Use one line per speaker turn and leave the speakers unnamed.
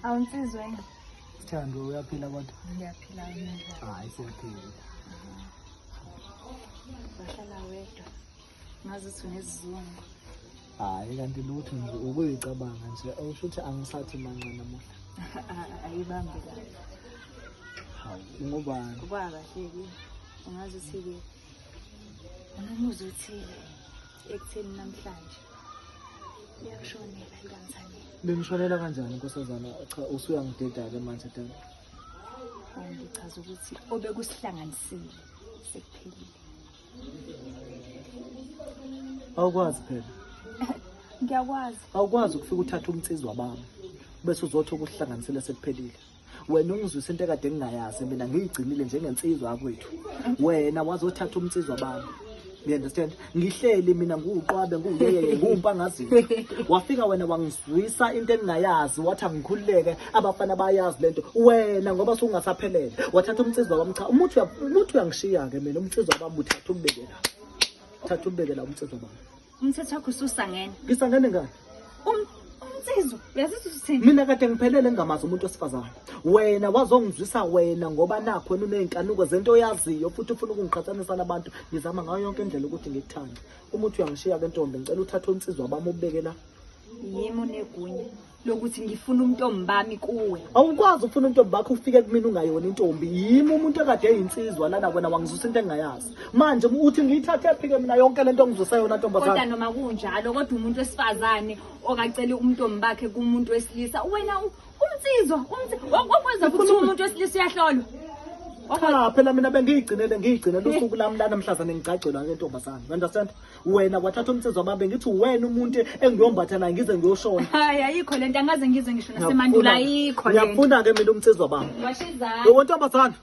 Awunsizwe.
Sithando uyaphila kodwa?
Ngiyaphila mina.
Hayi siyaphila.
Wahlala wedwa. Ngazi ukuthi unesizungu.
Hayi kanti lutho nje ukuyicabanga nje awusho ukuthi angisathi manca namuhla.
Ayibambi kahle.
Hawu ungubani?
Kuba kahle-ke. Ungazi ukuthi-ke unomuzi othile ekutheni namhlanje liyakushonela likamthaneni.
Lingishonela kanjani nkosazana? Cha usuyangideda-ke manje dala.
Ngichaza ukuthi obekusihlanganisile sekuphelile.
Awukwazi phela.
Ngiyakwazi.
Awukwazi ukufika uthathe umnsizwa bami bese uzothi okuhlanganisile sekuphelile. Wena ungizwisa into ekade ngingayazi mina ngiyigcinile njengensizwa yakwethu. Wena wazothatha umnsizwa bami. You understand? Ngihleli mina nguqwabe nguyeyeye ngumpangazini. Wafika wena wangizwisa into engingayazi wathi angikhululeke abafana bayazi lento. Wena ngoba sungasaphelele. Wathatha umnsizwa wami cha umuthi umuthi uyangishiya ke mina umnsizwa wami uthatha umbeke la. Thatha umbeke la umnsizwa wami.
Umthetho wakho ususangene.
Ngisangene ngani?
Umnsizwa, uyazizwa uthini?
Mina kade ngiphelele ngingamazi umuntu wesifazane. Wena wazongizwisa wena ngoba nakho wena uney'nkanuko zento oyaziyo futhi ufuna ukungiqhathanisa nabantu. Ngizama ngayo yonke indlela ukuthi ngikuthande. Uma uthi uyangishiya ke ntombi ngicela uthathe unsizwa bami ubeke la.
Yimi onegunya lokuthi ngifuna umntombi bami kuwe.
Awukwazi ukufuna untombi bakho ufike kumina ungayona intombi. Yimi umuntu ekade eyinsizwa lana wena wangizwisa into engingayazi. Manje uthi ngiyithathe phi ke mina yonke lento ongizwisa yona
Kodwa
ntombazane?
noma kunjalo kodwa umuntu wesifazane okacela umntombi bakhe kumuntu wesilisa wena umnsizwa wakwenza futhi umuntu wesilisa uyahlolwa.
Cha phela mina bengiyigcinele ngiyigcinele usuku lami lana mhlazane ngigcagcelwa ke ntombazane. You understand? Wena wathatha umnsizwa bami ngithi wena umuntu engiyombatha naye ngize ngiyoshona.
Hayi ayikho lento angaze ngizwe ngisho nasemandulo ayikho lento.
Ngiyakufuna ke mina umnsizwa bami.
Washizana.
Yebo ntombazane.